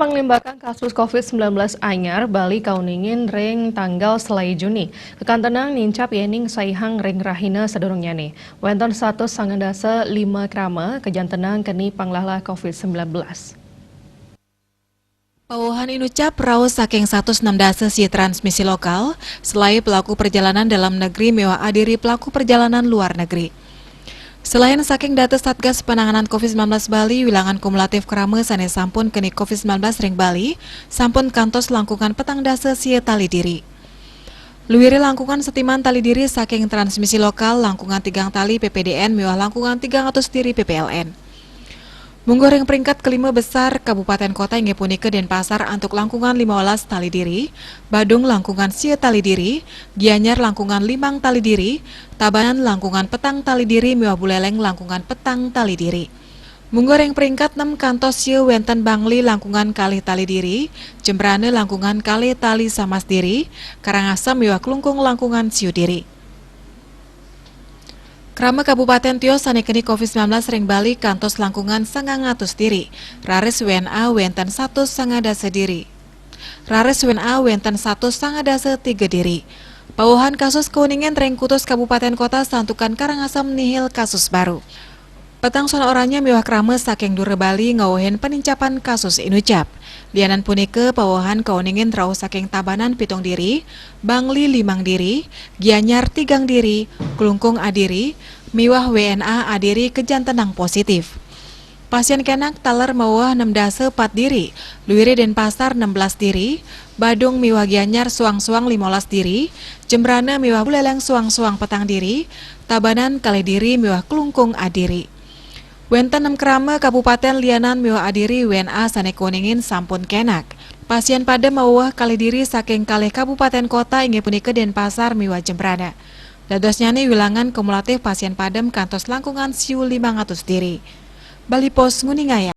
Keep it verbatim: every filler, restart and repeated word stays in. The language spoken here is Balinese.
Panglimbakan kasus covid sembilan belas anyar Bali kauningin ring tanggal selae Juni. Kakantenang nincap yening saihang ring rahina sadurungnyané. Wénten satus sangang dasa lima krama kajantenang keni panglahlah covid sembilan belas. Pawohan inucap rauh saking satus enam dasa sia transmisi lokal, selae pelaku perjalanan dalam negeri miwah adiri pelaku perjalanan luar negeri. Selain saking data Satgas Penanganan covid sembilan belas Bali, wilangan kumulatif krama sané sampun keni covid sembilan belas ring Bali sampun kantos langkungan petang dasa sia tali diri. Luire langkungan setiman tali diri saking transmisi lokal, langkungan tigang tali P P D N miwah langkungan tigang atus diri P P L N. Mungguh ring peringkat kelima besar Kabupaten Kota inggih punika Denpasar antuk langkungan lima welas tali diri, Badung langkungan sia tali diri, Gianyar langkungan limang tali diri, Tabanan langkungan petang tali diri miwah Buleleng langkungan petang tali diri. Mungguh ring peringkat nem kantos sia wénten Bangli langkungan kalih tali diri, Jembrana langkungan kalih tali samas diri, Karangasem miwah Klungkung langkungan siu diri. Krama kabupaten tios sané keni covid sembilan belas ring Bali kantos langkungan sangang atus diri, raris W N A wénten satus sangang dasa diri. Raris W N A wénten satus sangang dasa tiga diri. Pawohan kasus kauningin ring kutus kabupaten kota santukan Karangasem nihil kasus baru. Petang sona orahnya miwah krama saking dura Bali ngauhin panincapan kasus inucap. Lianan punika, pawohan kauningin rauh saking Tabanan pitung diri, Bangli limang diri, Gianyar tigang diri, Klungkung adiri, miwah W N A adiri kajantenang positif. Pasien kenak taler maweweh enam dasa pat diri, luire Denpasar enam belas diri, Badung miwah Gianyar suang-suang lima welas diri, Jembrana miwah Buleleng suang-suang petang diri, Tabanan kalih diri miwah Klungkung adiri. Wénten nem krama kabupaten lianan miwah adiri W N A sané kauningin sampun kenak. Pasien padem maweweh kalih diri saking kalih kabupaten kota inggih punika Denpasar miwah Jembrana. Dadosnyané wilangan kumulatif pasien padem kantos langkungan siu limang atus diri. Bali Post nguningayang.